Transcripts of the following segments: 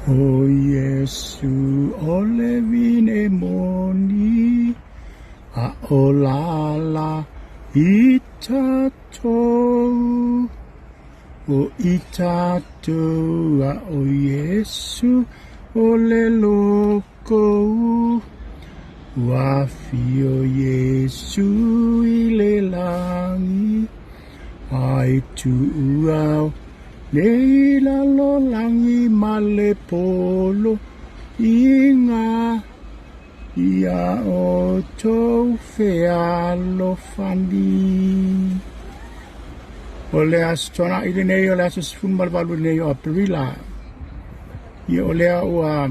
O Iesu o le vine moni, a o lala i tatou, o i tatou a o Iesu o le loko, ua afio Iesu i le lagi, ai tuu au nei lalolagi ma le polo iga ia outou fealofani. O le aso Toonai lenei, o le aso 18 lenei o Aperila. Ia o lea ua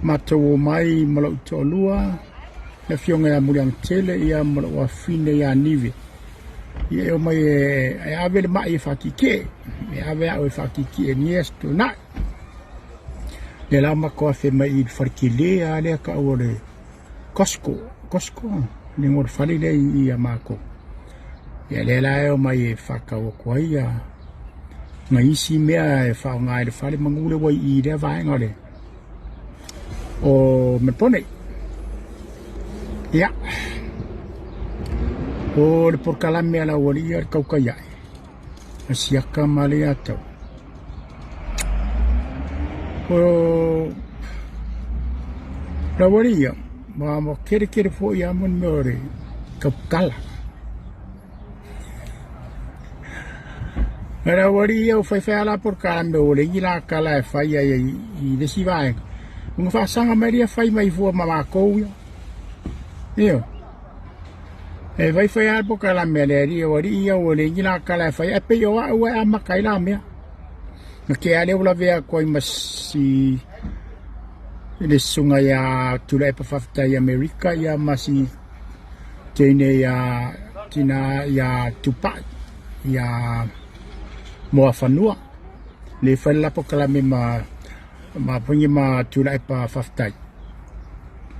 matou omai ma lou toalua, le afioga ia Muliagatele ia ma lou afafine ia Nive. Ia e omai e ave le mai e faatietie, e ave au e faatietie i aso Toonai. Lea la matou afe mai i le fale tele lava lea tau o le Costco, Costco le igoa o le fale lea i a matou. Ia lea la e omai e faatau atu ai ia nai isi mea e faaaoga i le fale manu lea ua i i lea vaega o le o Melbourne. Ia, o le polokalame a le aualii ia le tautai ae, a siaka ma le atau. O le aualii ia, ua tele tele foi lava mo le mea o le tautala. O le aualii ia ua faifai lava la polokalame ua leai ni la tala e fai ai i le isi vaega, ona faasaga mai lea fai mai fua ma matou ia. Ioe. E faifai lava le polokalame a le alii, o alii ia ua leai ni la tala e fai ai, ae pei o au e amata ai la mea. Na tea lea ua lavea atu ai ma si le susuga ia Tuilaepa Faafetai Amerika ia ma si teine ia tina ia Tupai ia Moafanua le fai le la polokalame ma ma poingi ma Tuilaepa Faafetai.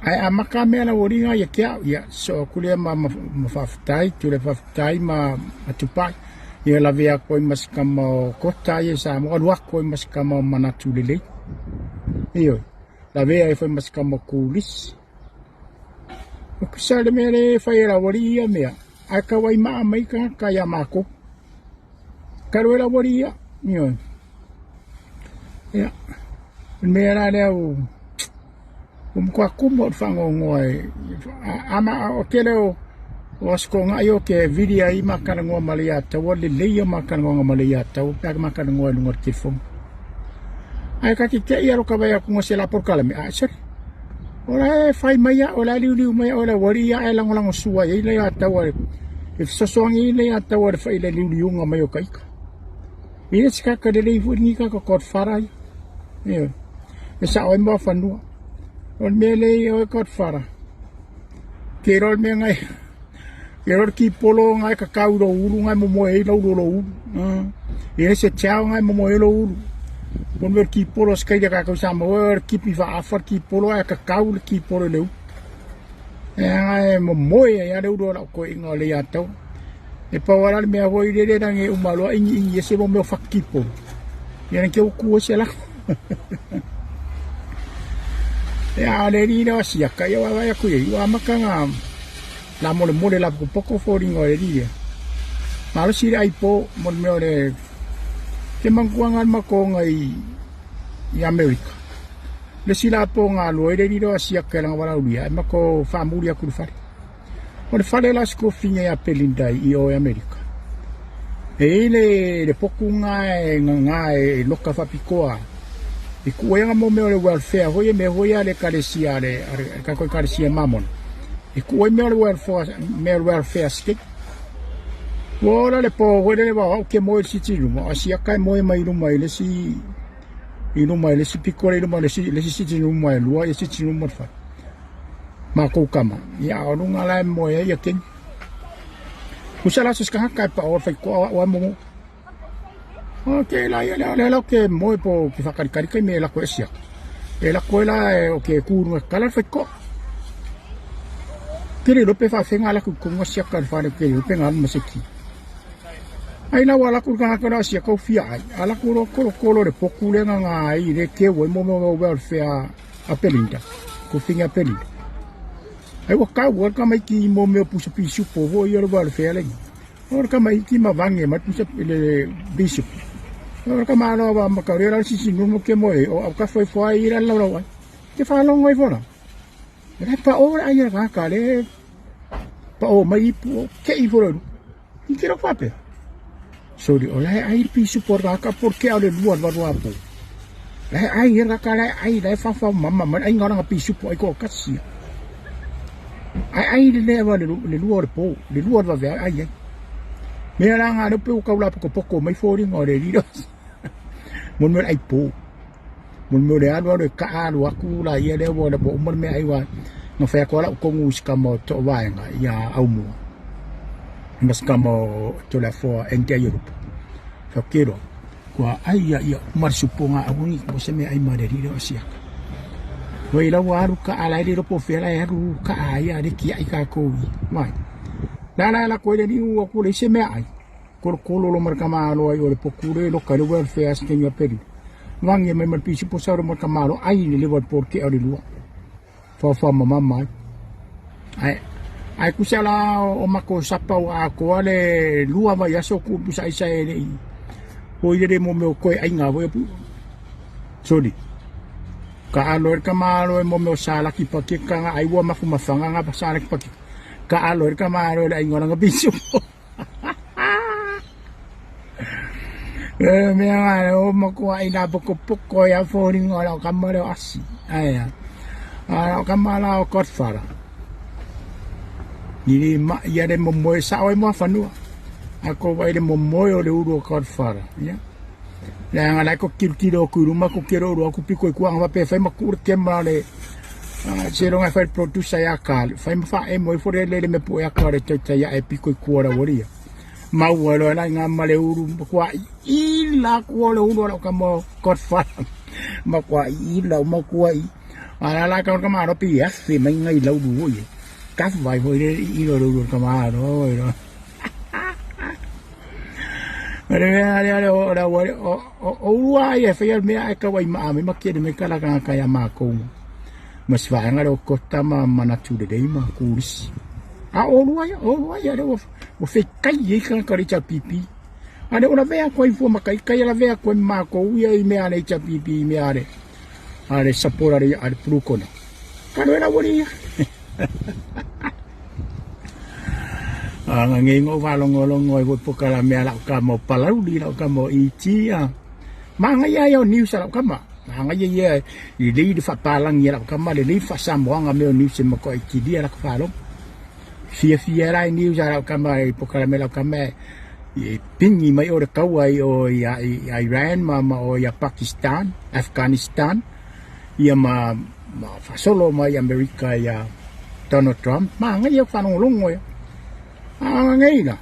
Ae amata mea la uoliga ia te au, ia sosoo atu lea ma, ma, ma Faafetai, Tuilaepa Faafetai ma, ma Tupai. Ia lavea atu ai ma si tama o Kota ia i Samoa, alu atu ai ma si tama o Manatu Lelei. Ioe, lavea ai foi ma si tama o Kulisi. O kisa le mea le fai e le aualii ia mea, ae tau ai maa mai tagata ia matou. Talu ai le aualii ia, ioe. Ia, o le mea la lea ua matua tumu au i le faanoanoa a o tele o Aso Toonai ou te vili ai ma talanoa ma Leiataua, lelei ia ma talanoaga ma Leiataua pe a ma talanoa i luga o le telefoni. Ae ta te te i alo ka vaai atu se la polokalame, ae sole. O la e fai mai au, o la e liuliu mai au e le aualii ia ae lagolago sua i ai Leiataua e fesoasoani ai Leiataua i le fai le liuliuga mai o ka ita. E le se tagata lelei foi lenei tagata Godfather ia. Ioe. E sao ai Muafanua. O le mea lea ia oe Godfather, ke iloa le mea na e, ke iloa le kipolo na e kakau i lou ulu na e momoe ai lau lou ulu. E le se tao na e momoe ai lou ulu. O le mea o le kipolo se kaila kākou Samoa, o le kipi faaafa le kipolo ae kakau le kipolo i le ulu. E aga e momoe ai lava le ulu o lau toeaina o Leiataua. E pau lava la le mea foi lele lagi e uma loa iniini ese mo mea o fatu kipolo. Ia na te utu ese la. Ia a le alii lea o Siaka, ia vaavaai atu i ai, ua amata ona lamolemole lapokopoko foliga o le alii lea. Malosi le ai po mo le mea o le te manatuaga le matou i i Amerika. Le isi la po galue ai le alii lea o Siaka i lana valaaulia, ae matou faamuli atu i le fale. O le fale la sikolofina ia Pelinda i o i Amerika. E i ai le, le potu na e gaga e loka faapitoa i tuu ai mo mea o le welfare foi e mea foi a le ekalesia a le, a le tatou ekalesia Mamona. E tuu ai mea o le welfare, mea o le welfare state. Ua ola le po foi lele vao au ke moe i le siti i luma, o siaka e moe mai i luma i le isi i luma i le isi pito le i luma i le isi, le isi siti luma e lua ia siti luma le fale. Matou tama, ia a o luga la e moe ai ia keni. Usa la se tagata e pao le faitoa o au e momo. O ke la ia lea lea ke moe po ke whakalikali kai me lako e siaka. E lako e la e o ke kūrunga kala le faitoa. Ke le lope whaawhenga la ku konga siaka le whare ke lope ngā ma se ki. Ai la ua laku le tagata la sia kau fia ai. A laku lo kolo kolo le poku le nga ai le ke ua mo mo mo fea a Pelinda. Ko finga Pelinda. Ai ua kau ua ka mai ki mo meo pusa pisu po vo ia le ua fea le. O ka mai ki ma vange ma pusa le bisu. O ka ma lo wa ma ka re la sisi nu mo ke mo e o ka foi foi i la la la. Ke fa longo i fona. Le pa o ai ka ka le pa o mai pu ke i fona. I ke ro pape. Sorry, o la ai pisu por ka por ke ale lua lua lua po. La ai ra ka la ai la fa fa mama ma ai ngara pisu po ai ko kasi. Ai ai le le wa le le lua le po, le lua va ve ai ai. Me la nga le pe ka la poko poko mai fori ngore ri ro. Mo mo ai po. Mo mo le alu alu ka alu aku la ia le wa le po mo me ai wa. No fa ko la ko ngu ska mo to wa nga ia au mo. Mas ka mo to la fo ente Europe. Fa kero kua ai ia ia marsuponga awangi mo se me ai ma le ri ro siaka. Wai la wa alu ka ala le po fe la alu ka ai a le ki ai ka ko mai. La la la ko le ni u ko le se me ai. Kolo kolo lo mar ka ma lo ai o le pokure lo ka le welfare sting peri. Wangi mai mar pisi po sa ro mar ka ma lo ai le le por ke o le lua. Fa fa mama mai. Ai ai kusa la o mako sapa o a ko ale lua vai aso ku pusa isa e le i. O i le mo me o koe ai ngā voi pu. Sorry. Ka alo e ka malo e mo me o sala ki pa ke ka ai ua mafu mafanga ngā pa sala ki pa ke. Ka alo e ka malo e le ai ngā ranga pisu. E mea ngā o mako ai nā poko poko ia fōringa o lau kamare o asi. Ai a. A lau kamara o Godfather. Ni ma ia le momoe sa oi mo whanua. A ko vai le momoe o le uru o Godfather. Ia. Le anga lai ko kiro kiro ku ruma ko kiro uru aku piko i kuanga wape whai makura ke mara le se ronga whai producer ia ka whai ma e mo i fore le me pu ia ka le tata ia e piko i kuara waria. Maua lo la ngā male uru kua i la kua le uru o ka mo Godfather. Ma kua i la ma kua i. Ala la ka ka maro pi ya fi mai ngai lau ru ye. Ka vai hoi le i lo ru ka maro ro. Mere ale ale o la o o ua ia fai mea e ka wai ma me ma ke me kala ka ka ya ma ko. Mas vai ngaro ko ta ma mana tu le dei ma kuris. A o lua ia, o lua ia le o fe kai e ka ka le pipi. Ale ona vea ko i fo ma kai kai la vea ko ma ko ia i mea le cha pipi me ale. Ale sapora le ale prukona. Ka no era wori. A nga ngi ngo va longo longo i po kala mea la ka mo palauli la ka mo iti a. Ma nga ia yo news la ka ma. Ma nga ia ia i le i fa palang ia la ka ma le le fa sa mo nga me news mo ko iti dia la ka fa lo. Fia fia la news la ka ma i po kala me la ka me i pingi mai o le kaua i o ia i Iran ma ma o ia Pakistan, Afghanistan ia ma ma fasolo mai Amerika ia Donald Trump ma nga ia fa longo ia. A nga ina.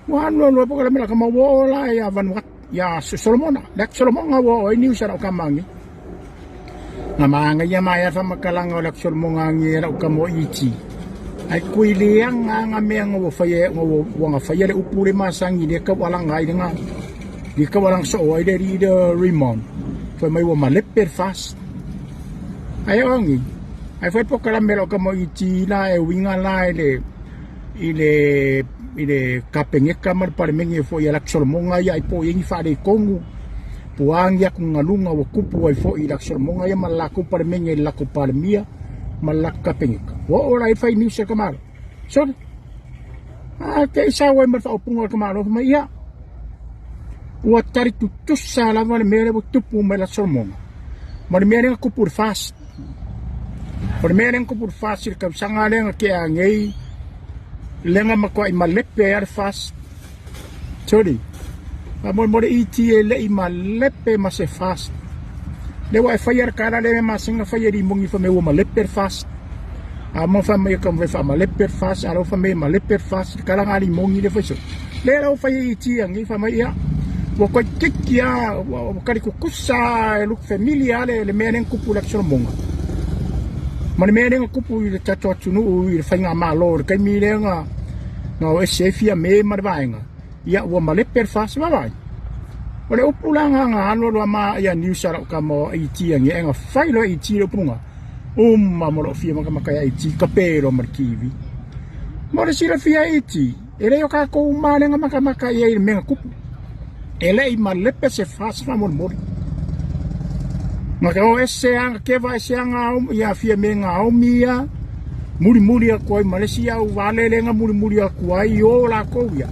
Wa no no po kala me la ka ma wo la ia Vanuatu ia Solomona. Lek Solomona wo o news la ka mangi. Nga ma nga ia ma ia fa makalanga o lek Solomona ngi la ka mo iti. Ai kui le nga nga mea nga wo fai nga wo nga fai le upu le masangi le ka wala ngai le nga. Di ka wala so ai le ri de Raymond. Fai mai wo ma lepe fast. Ai ongi. Ai fai po kala me la ka mo iti la e winga la le i le i le kapengeka ma le palemenge fo ia lak Solomonga ia i po ingi fa le kongu puangi aku ngalunga wa kupu ai fo i lak Solomonga ia ma la ko palemenge la ko palemia ma la kapengeka. Wa ora i fai niusa ka malo. Sorry. A ke isa wa ma fa opunga ka malo ma ia. Ua tari tutusa lava le mea le tupu mai la Solomonga. Ma le mea le kupu le fast. O le mea le kupu le fast le kausanga le ke a ngei lenga ma kwa i malepe ai le fast. Sorry. A mo mo le iti e le i malepe ma se fast. Le wa e fai ar kara le ma singa fai ri mongi fa me ua malepe fast. A mo fa me ka fa malepe fast a lo fa me malepe fast kala ngali mongi le fai so. Le la fai iti angi fa mai ia. Wa ko kikia wa kali kukusa e luk familia le le mea kupu la Solomonga. Ma le mea kupu i le tato atunu i le whainga malo le kai mi le nga nga o ese fia me ma le vaenga. Ia ua malepe le FAST vaavaai. O le upu la nga nga alu alu ama ia news a lau kama o IT ange e nga fai loa IT le upu nga. Uma mo lou fia makamaka ia IT ka pe loa ma le TV. Mo le silafia IT, e le o kakou uma le nga makamaka ia i le mea nga kupu. E le i malepe se FAST faamolemole. Nga ka o ese a keva ese a nga ia fia me nga omi ia mulimuli aku ai ma le isi au valele nga mulimuli aku ai i o lakou ia.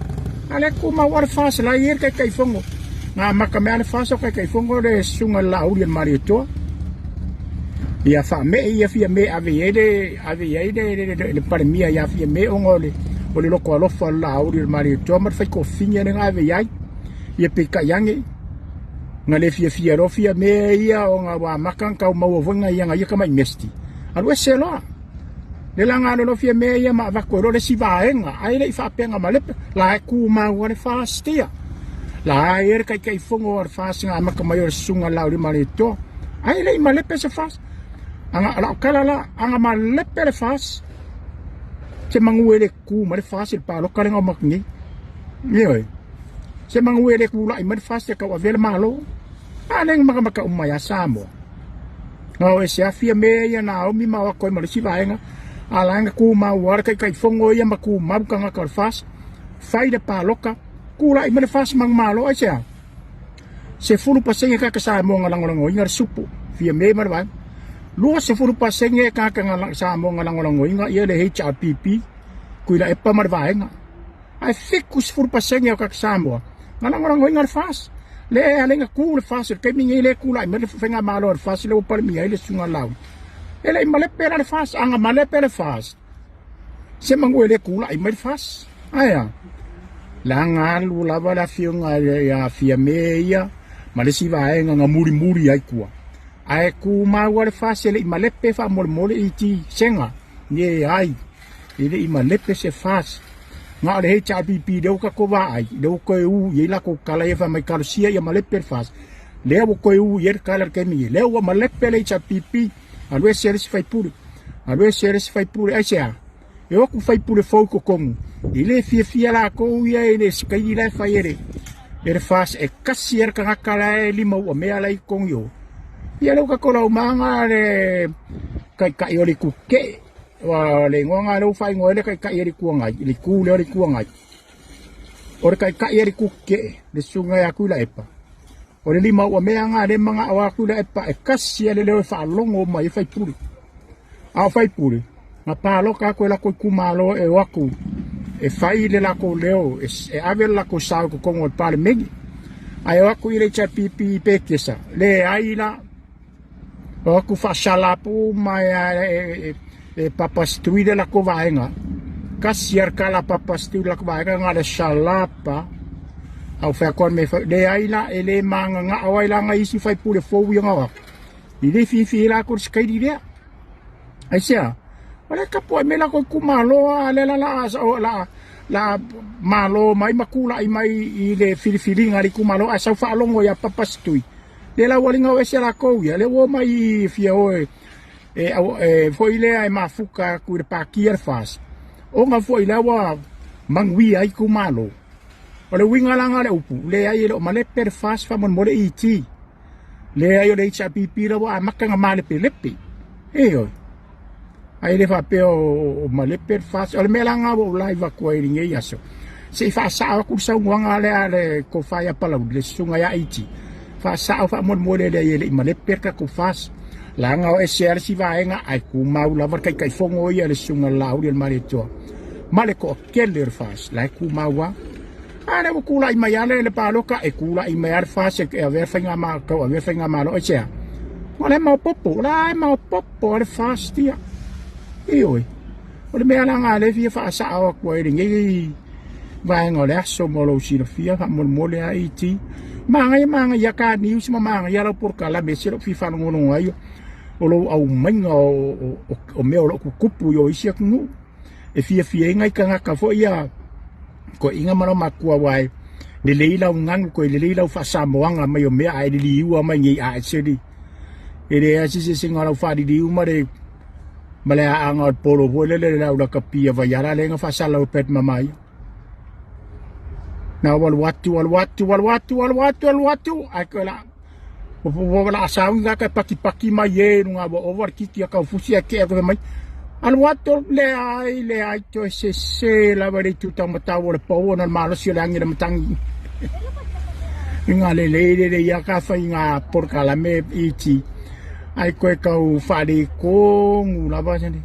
A le kumau a le FAST la i ai le Taitaifono. Nga amata mea a le FAST o Taitaifono le susuga i le Laauli a le Malietoa. Ia faamee ia Fiame ave i ai le ave i ai le Palemia ia Fiame ona o le o le loko alofa o le Laauli o le Malietoa ma le faitofine lea na ave i ai. Ia peitai ane na le fiafia loa Fiame ia ona ua amata ona tau maua foi nai ana ia tamai mesti. Alu ese loa. Le la na alu loa Fiame ia ma avatu ai loa le isi vaega ae le i faapea na malepe la e tumau lava le FAST ia. La e i ai le Taitaifono a le FAST na amata mai o le Susuga Lauli Malietoa. Ae le i malepe se FAST. Aga lau tala la, aga malepe le FAST. Se manu e le ku ma le FAST i le paloka lea na oma atu nei. Ioe. Se manu e le kula'i mai le FAST e tau avea le Malo. A lea na matamata uma ia Samoa. Na o ese afi me ia na omi ma o atu ai ma le isi vaega. A la na tumau lava le Taitaifono ia ma tumau tagata o le FAST. Fai le paloka, kula'i mai le FAST manumalo aisea? 10% tagata Samoa na lagolagoina le supo, Fiame ma le vaega. 20% tagata Samoa na lagolagoina ia le HRPP, Tuilaepa ma le vaega. Ae 70% o tagata Samoa na lagolagoina le FAST. Le a le na tu le FAST i le taimi nei lea e tulai mai le faigamalo a le FAST lea ua palemia ai le Susuga Lauli. E le i malepe la le FAST, a na malepe le FAST, se manu e le tulai mai le FAST. Ae a? Leaga alu lava le afioga ia Fiame ia ma le isi vaega na mulimuli ai tua. Ae tumau lava le FAST e le i malepe faamolemole iti sega. Leai, e le i malepe se FAST. Na o le HRPP lea ua tatou vaai, lea ua toe u i ai latou tala ia fai mai talosia ia malepe le FAST. Lea ua toe u i ai le tala i le taimi nei. Lea ua malepe le HRPP, alu ese le isi faipule, alu ese le isi faipule. Aisea? E o atu faipule fou i totonu, e le fiafia latou ia i le sikaili la e fai e le e le FAST e kasi ai le tagata la e lima ua mea la i totonu i o. Ia lea ua tatou laumaga le taitai o le itu tetee. Aua o le igoa lena lea ua faaigoa ai le taitai o le Itu Agai, le itu lea o le Itu Agai. O le taitai o le itu tetee, le susuga ia Tuilaepa, o le lima ua mea lena lea e manao lava Tuilaepa e kasi lava le leo e faalogo mai ai faipule. A o faipule, na palota atu e latou itumalo e o atu e fai le latou leo, e ave le latou sao i totonu o le Palemene. Ae o atu i le HRPP i Petesa, leai la. O atu faasalapu uma e Papa Stui le latou vaega. Kasi lava le tala a Papa Stui le latou vaega na o le salapa. A ua fai atu lava le mea e fai, leai la, e le magagao ai la nai isi faipule fou ia na o atu. E le fiafia ai latou i le sikaili lea. Aisea? O lea e tapuai mai latou itumalo a lea la la la malo mai ma tulai mai i le filifiliga a le itumalo ae sau faalogo ia Papa Stui. Lea la ua liga o ese latou ia, lea ua omai i fia o e, e, e foi lea e mafuta atu i le pāti a le FAST, ona foi lea ua manuia ai itumalo. O le uiga la lena o le upu, leai e le o malepe le FAST faamolemole ET. Leai o le HRPP la ua amata ona malepelepe. Ioe. Ae le faapea o malepe le FAST. O le mea la lena ua ou live atu ai i lenei aso, se i faasao atu le saunoaga lea a le tofa ia Palauli, le susuga ia ET. Faasao faamolemole leai e le i malepe le tatou FAST. Leaga o ese lava le isi vaega ae tumau lava le Taitaifono ia le susuga i le Laauli o le Malietoa ma le toatele o le FAST la e tumau lava. A lea ua tulai mai lava le palota, e tulai mai lava le FAST e avea le faigamalo, tau avea le faigamalo aisea? O la e maopoopo, o la e maopoopo lava le FAST ia. Ioe, o le mea la lena lea e fia faasao atu ai i lenei vaega o le aso mo lou silafia faamolemole lava ET. Manaia manaia ta news ma manaia lau polokalame e ese lou fia faalogologo ai o lou aumaiga o mea o lo o tutupu i o isi atunuu. E fiafia ai nai tagata foi ia toeaiina ma lau matua aua e lelei lau ganu toe lelei lau faasamoaga mai o mea ae liliua mai nei a ese li e leai se eseesega o lau faaliliu ma le ma le aaga o le polo foi lele le au lakapia vaiala lea na faasala e Pat Mamaia. Na ua alu atu, alu atu, alu atu, alu atu, alu atu, ae koe la ua la sauni ka ka paki paki mai e lunga ua ova le kiki a kau fusi ae kea koe mai. Alu atu le ai le ai toe se se lava le itu taumatau o le pau ona le malosi o le agi le matangi. I ngā le le le le ia ka whai ngā porokalame iti. Ai koe kau whare kongu lava sene.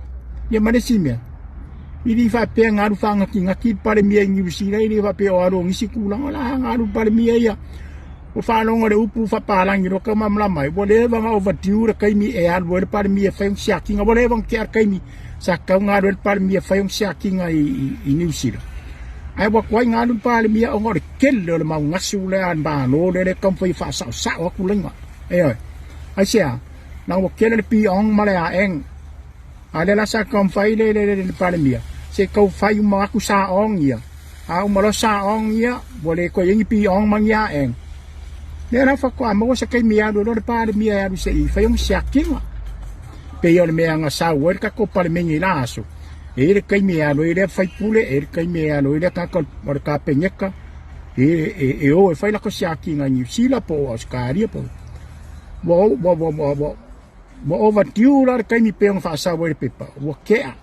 Ia ma le si mea. I li faapea nga alu faagatigati le Palemia i Niu Sila, i le faapea o alu o nisi tulaga la nga alu Palemia ia. Ua faalogo le upu faapalagi loa ka malamalama ai, ua leva ona overdue le taimi e alu ai le Palemia e fai ona siakiga, ua leva ona tea le taimi sa tatau ona alu ai le Palemia e fai ona siakiga i Niu Sila. Ae ua tuai ona alu le Palemia ona o le tele o le mau gasu lea a le Malo lea e taumafai e faasaosao atu laina. Ioe. Aisea? Leaga ua tele le png ma le AN. A lea la sa taumafai le le le Palemia se i tau fai uma atu saong ia. A uma loa saong ia, ua le toe i ai ni pong ma ni aeng. Lea la faatoa maua se taimi e alu ai loa le Palemia e alu se i fai ona siakiga. Pei o le mea na sau ai le tatou Palemene i la aso, e i ai le taimi e alu ai lea faipule, e i ai le taimi e alu ai lea tagata o le Kapeneta e o e fai latou siakiga i Niu Sila po o Ausetalia po o ua ua ua ua Ua overdue la le taimi pei ona faasau ai le pepa, ua tea,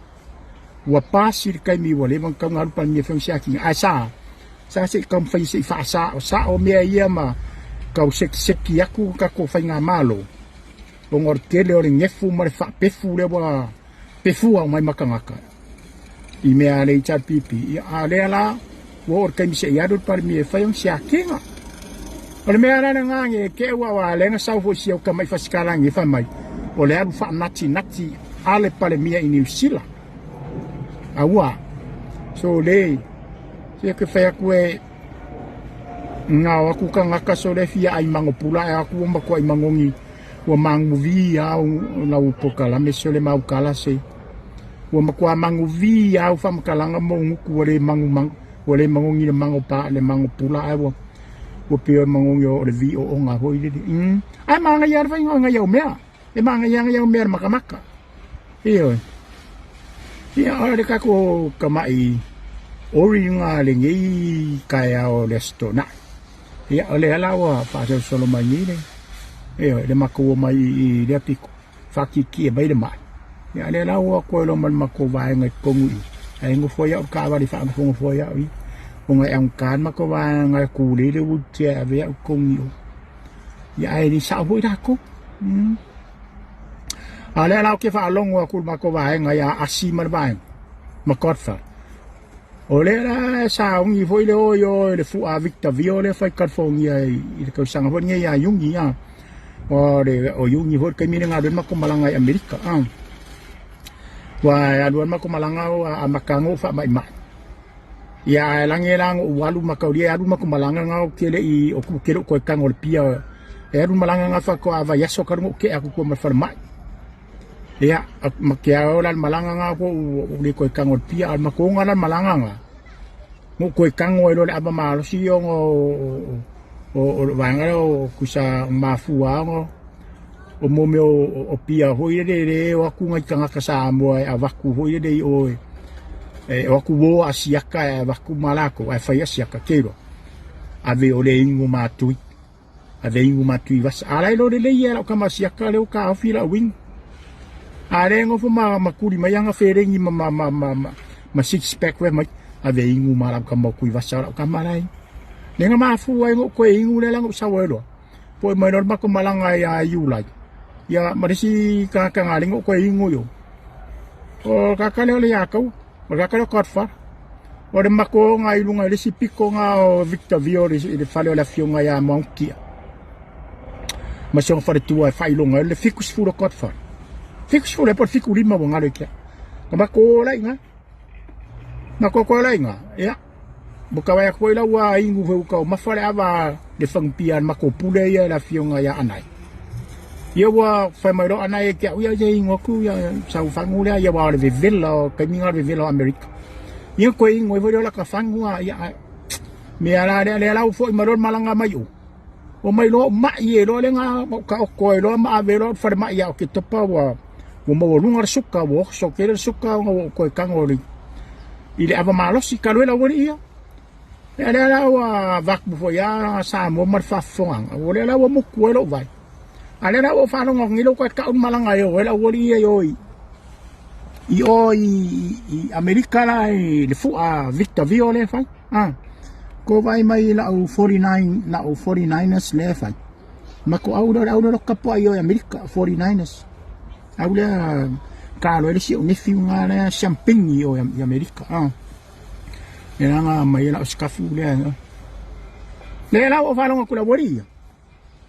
ua pasi le taimi ua leva ona tatau ona alu Palemia e fai ona siakiga, ae sa, sa se i taumafai se i faasao mea ia ma tau sekiseki atu le tatou faigamalo, ona o le tele o le nefu ma le faapefu lea ua pefua uma ai ma tagata i mea a le HRPP. Ia, a o lea la ua oo i le taimi se i alu le Palemia e fai ona siakiga. O le mea la lena e te ua aua lea na sau foi si au tamai fasikalagi e fai mai, o le alu faanatinati a le Palemia i Niu Sila. Aua, so le, se ke fai atu e ngao aku tagata so le fia ai mangopula e aku ua matuai magogi ua maguvi au lau polokalame so le maukala se ua matua maguvi au faamatalaga mo gutu ua le magumagu ua le magogi le mago pa le magopula ae ua ua pei o le magogi o le vi ooga foi lele ae manaia le faiga o nai au mea e manaia nai au mea le makamaka ioe ia o le tatou tamai ori ga lenei taeao o le Aso Toonai. Ia o lea la ua faasolosolo mai nei le ioe le matou omai i lea pito faatietie mai le mai. Ia lea la ua toe loa ma le matou vaega i totonu i i ae nofo ai au i le taavale e faanofonofo ai au i i ona e augata le matou vaega e tulei le wheelchair e ave ai au i totonu i o. Ia ae le sao foi latou. A o lea la ou te faalogo atu i le matou vaega ia Asi ma le vaega ma Godfrey. O lea la e sauni foi le o i o i le fua Victor Vio lea fai California i le tausaga foi lenei ia Iuni a. O le o Iuni foi le taimi lea na alu ai le matou malaga i Amerika a. Ua alu ai le matou malaga ua amata ona ou faamaimai. Ia ae lagi la na ou alu mataulia e alu le matou malaga na ou te le i ou te le o toe tago i le pia e alu le malaga na faatoa vaiaso talu ona ou tea atu i tua ma le falemai. Ia, ma ke ao la le malaga nga ko u le koe tango le pia, al makonga la malaga nga. Mo koe tango e lo le ava malosi o o o vaega o kusa mafua o o mo mea o pia hoi le le o aku ngai tagata Samoa e avaku hoi le i o e o aku o asiaka e avaku malako e fai asiaka keiro ave o le ingu matui. Ave ingu ma Tuivasa. A lai lo lelei ia lau kama siaka leo ka ofi lau ingu. A le ngofo ma ma kuli mai anga ferengi ma ma ma ma ma, ma six pack we mai. Ave ingu ma lau kama Tuivasa lau kama lai. Le nga mafu ai ngo koe ingu le lango sawa eloa. Po mai no mako malanga ia iulai. Ia marisi ka ka nga lingo koe ingu yo. O ka ka leo le ia kau. O ka ka leo Godfather. O le makoga i luga i le isi pikoga o Victor Vio i le fale o le afioga ia Mautia ma si ona faletua e faailoga ai le 70 o Godfather. 70 e po o le 75 ua galo i te au. Na matou o la i ina. Matou toe la i ina, ia, ua tau vaai atu foi la ua inu foi ua taumafa le ava le fagupia a le matou pule ia le afioga ia Anae. Ia ua fai mai loa Anae ia te au, ia ia inu atu ia sau fagu lea, ia aua o le vevela o taimi na o le vevela o Amerika. Ia toe inu ai foi lea o lata fagu a, ia ae mea la lea, lea la ua foi mai loa le malaga mai o. Ua mai loa ou mai e loa lea na ou taoto ai loa ma ave loa i le falemai ia Oketopa ua ua maualuga le suka, ua oso tele le suka ona ua ou toe tago i le ava malosi talu ai le aualii ia. Ia lea la ua vaku foi a Samoa ma le faafofogaaga, ua lea la ua mutu ai lou vai. A lea la ua ou faalogo atu nei lea ua toe tau le malaga e o ai le aualii ia i o i i o i i Amerika la i le fua Victorville lea e fai. A ko vaai mai i lau 49 lau 49ers lea e fai. Ma ko au lea o le au lea o le tapuai i o i Amerika 49ers. Au lea talo ai le isi ou nephew na lea siampini i o i Amerika. A lea na aumai ai lau sikafu lea. Lea la ua ou faalogo atu i le aualii ia.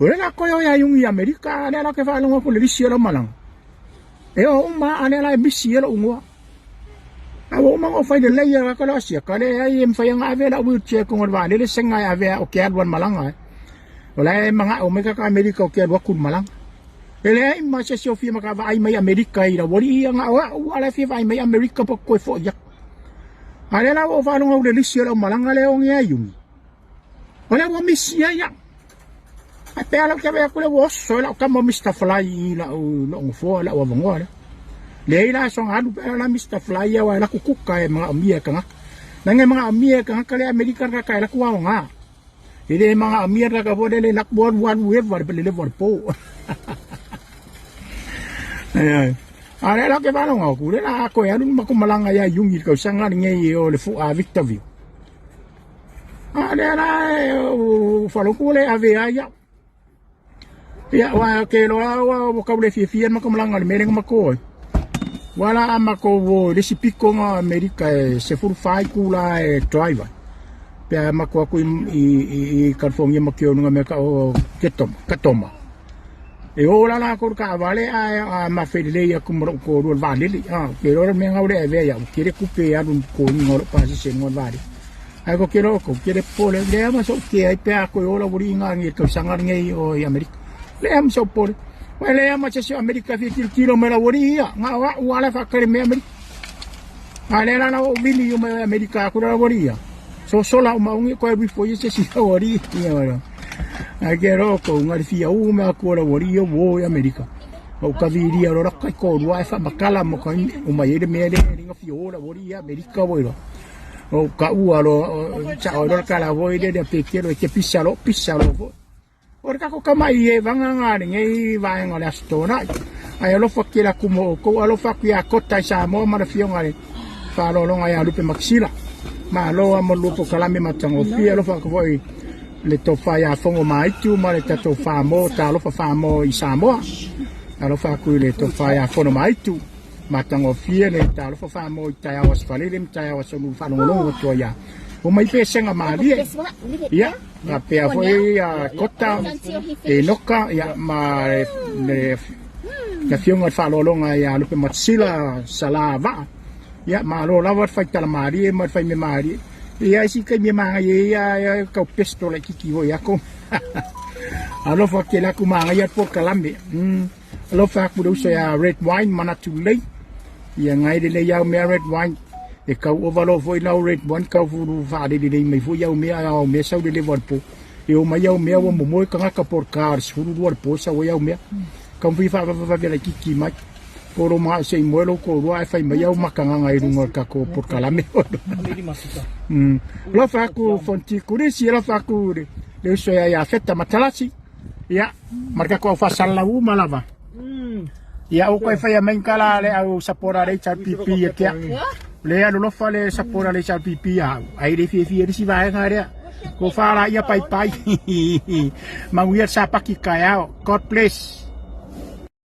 O lea la toe o ia Iuni i Amerika, a lea la ke faalogo atu i le lisi o lau malaga. E o uma a lea la e misi ai lou igoa. A ua uma ona ou fai lelei a ka la siaka leai e mafai ona ave lau wheelchair i totonu o le vaalele sega e ave au ke alu a le malaga ai. O la e manao mai kaka Amerika ou te alu atu i le malaga. E leai ma se isi o fia maka vaai mai Amerika i laualii ia na o au a la e fia vaai mai Amerika po toe foi atu. A lea la ua ou faalogo i le lisi o lau malaga lea e o nei ia Iuni. O lea ua misi ai au. Ae pei lava ou te vaai atu lea ua oso ai lau tama o Mister Fly i lau lou nofoa lau avanoa lea. Leai la soona alu pea la Mister Fly aua e alu atu kuka e manaomia e tagata. Leaga e manaomia e tagata lea Amerika le tagata e alu atu aoga. E le manaomia le tagata foi lele e alu atu alu alu eva le leva o le po. A o lea la ou te faalogo atu, lea la a toe alu le matou malaga ia Iuni i le tausaga lenei o le fua Victorville. A lea la e faalogo ua le ave ai au. Ia, aua ou te iloa ua tau le fiafia le matou malaga i le mea lea na matou o ai. Ua la a matou o i le isi pito na o Amerika e 14 itula e drive ai. Pe a matou o atu i California ma keu i luga o mea e tau o Ketoma. E o la latou i le taavale ae a mafe lelei atu ma lou toalua i le vaalele. Ou te iloa le mea lena ua le avea ia au, tele tupe e alu i le totogiina o lou pasese i luga o le vaalele. Ae ou te iloa outou, tele popole, leai ma sou kea ai pe a toe ola ua liga i le tausaga lenei o i Amerika. Leai ma sou popole. Ua leai ma se isi o Amerika e fia tilotilo mai laualii ia, na o au lava la e faatali mai Amerika. A lea la la ua ou vili uma i Amerika aku la laualii ia. Sosola uma ungi koe alu ifo ia se isi laualii ia. Ae ke iloa outou, na le fia u mea aku o laualii ia ua o i Amerika. Ou kavilia loa laka i toalua ae faamatala mo ka uma i ai le mea lea e le na fia o laualii ia Amerika ua iloa. O kaua loa, sao ai loa le tala foi lele a Petelo e te pisa loa, pisa loa foi. O le tatou tama'i e vagaga lenei vaega o le Aso Toonai. Ae alofa tele atu mo outou, alofa atu ia Kota i Samoa ma le afioga i le faaaloaloga ia Lupe Makisila. Malo lava mo le lua polokalame matagofie, alofa atu foi le tofa ia Fogo Maaitu ma le tatou Famo, Talofa Famo i Samoa. Alofa atu i le tofa ia Fono Maaitu. Matagofie le talofa Famo i taeao Aso Faraile ma taeao Aso Lulu faalogologo atu ai ia. Omai pesega malie. Ia, faapea foi ia Kota, Enoka, ia, ma le afioga i le faaaloaloga ia Lupe Matasila Sala Vaa. Ia, malo lava le faitala malie ma le faimea malie. Ia, isi taimi e manaia ai ia tau pesto laitiiti foi ia kou. Alofa tele atu manaia le polokalame. Alofa atu le uso ia Red Wine manatu lelei. Ia ngai lelei au mea Red Wine. E kau ova loa foi lau Red Wine kau fulu faalelelei mai foi au mea au mea sau le leva o le po. E o mai au mea ua momoe tagata po o le ka o le 12 o le po sau ai au mea. Kau fia faavavevave laitiiti mai. Po o lou manao se i moe lou toalua ae fai mai au makagaga i luga o le tatou polokalame. Alofa atu Fonti Kulisi, alofa atu le uso ia Iafeta Matalasi. Ia, ma le tatou au faasalalau uma lava. Ia, ua toe faia mai ni tala a le au sapora a le HRPP ia te au. Le alolofa le sapora a le HRPP ia au, ai le fiafia i le isi vaega lea. Ko whāra ia pai pai. Manuia le sapaki taeao. God bless.